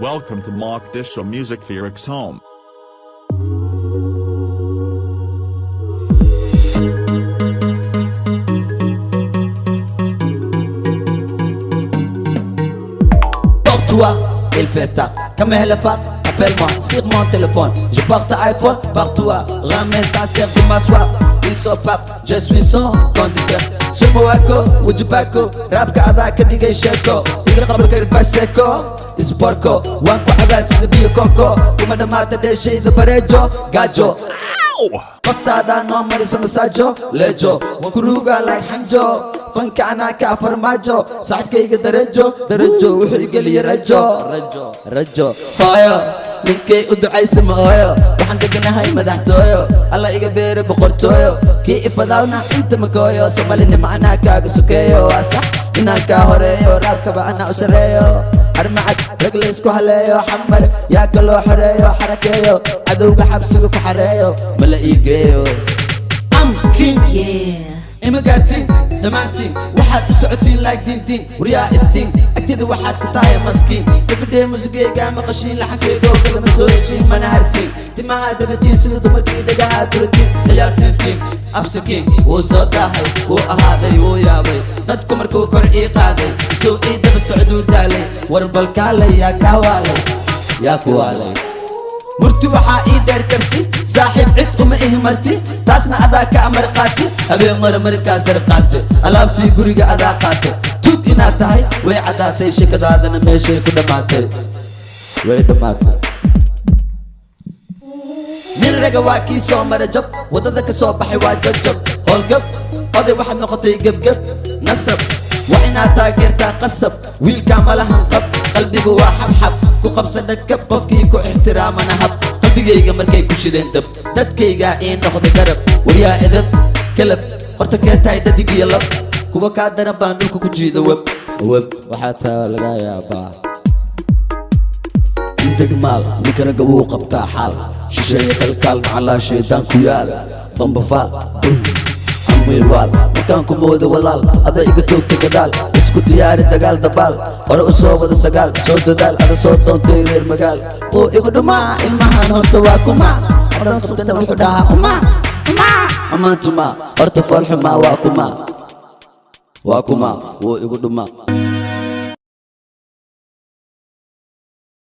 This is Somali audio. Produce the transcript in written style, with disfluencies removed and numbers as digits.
Welcome to Mogadishu Music Lyrics Home. Pour toi, il fait tard. Comme elle est fat, appelle-moi sur mon téléphone. Je porte iPhone par toi. Ramène ta sœur de m'asseoir. Il se pape, je suis son conducteur. Je mwako, wajibako, raabka adaa ka dhigay sheeko. Iga qabal kari baseko, isborko, waan ku cabaa sida biyo koko. Kuma dhammaata dheeshayda bareejo, gaajo. Qoftaada noo marisa masaajo, leejo, waan ku ruugaa like xanjo. Fanka anaa ka farmaajo, saaxiibkayga darajo, darajo, wuxuu igeliya rajo, rajo, rajo. Hooyo, ninkay u ducaysa ma ooyo, waxaan deganahay madaxtooyo, alla iga beere boqortooyo, kii ifadaalna inta makooyo, somalinima anaa kaaga sokeeyo, waa sax inaan kaa horeeyo, raabkaba anaa u sarreeyo. Armacad rag la isku haleeyo, xamar yaa kaloo xoreeyo, xarakeeyo, cadowga xabsiga ku xareeyo, ma la ii geeyo. I'm king. Yeah. Ima gaartiin dhammaantiin, waxaad u socotiin laag diintiin, waryaa istiin agtida waxaad ka tahay maskiin. Gabadhee musigeyga maqashiin, laxankeygo kalama soo heshiin, mana hartiin, timaha dabatiin sida dumarkii, dhagaha turatiin, ciyaartiintiin afsakiin. Wuu soo daahay, wuu ahaaday, wuu yaabay dadku markuu kor ii qaaday, suu ii daba socduu daalay. War balkaalay, yaa kaa waalay, yaa ku waalay? Murti waxaa ii dheer karti, saaxiib cid uma ihi marti, taasna adaa ka amar qaati. Habeen mara markaa sar qaate, alaabtii guriga adaa qaate. Tug inaad tahay way caddaatay, shakadaadana meeshay ku dhammaatay, way dhammaatay. Nin raga waa kii soo mara jab, waddada ka soo baxay waa jabjab howlgab. Oday waxaad noqotay gebgeb, nasab waa inaad taageertaa qasab. Wiilkaa malahan qab, qalbigu waa xabxab, ku qabsa dhakab, qofkii ku ixtiraamana hab. Qalbigayga markay ku shideen dab, dadkaygaa ii noqday garab. Waryaa edab kalab, horta kee tahay dhadig iyo lab? Kuwa kaa daran baan dhulka ku jiida. Web web waxaa taa laga yaabaa. Degmaal ninkana gabuu qabtaa xaal shisheeye, kalkaal macalaa shaydaan ku yaal bambafaal amiirwaal. Markaan ku mooda walaal, ada iga toogta gadaal. Isku diyaari dagaal, dabaal hore u soo wada sagaal, soo dadaal, ada soo doontay reer magaal. Uu igu dhumaa ilmahan, horta waa kuma hadan qabtana wuxuu dhahaa uma uma amaantuma, horta foolxumaa waa kuma, waa kuma, wuu igu dhumaa.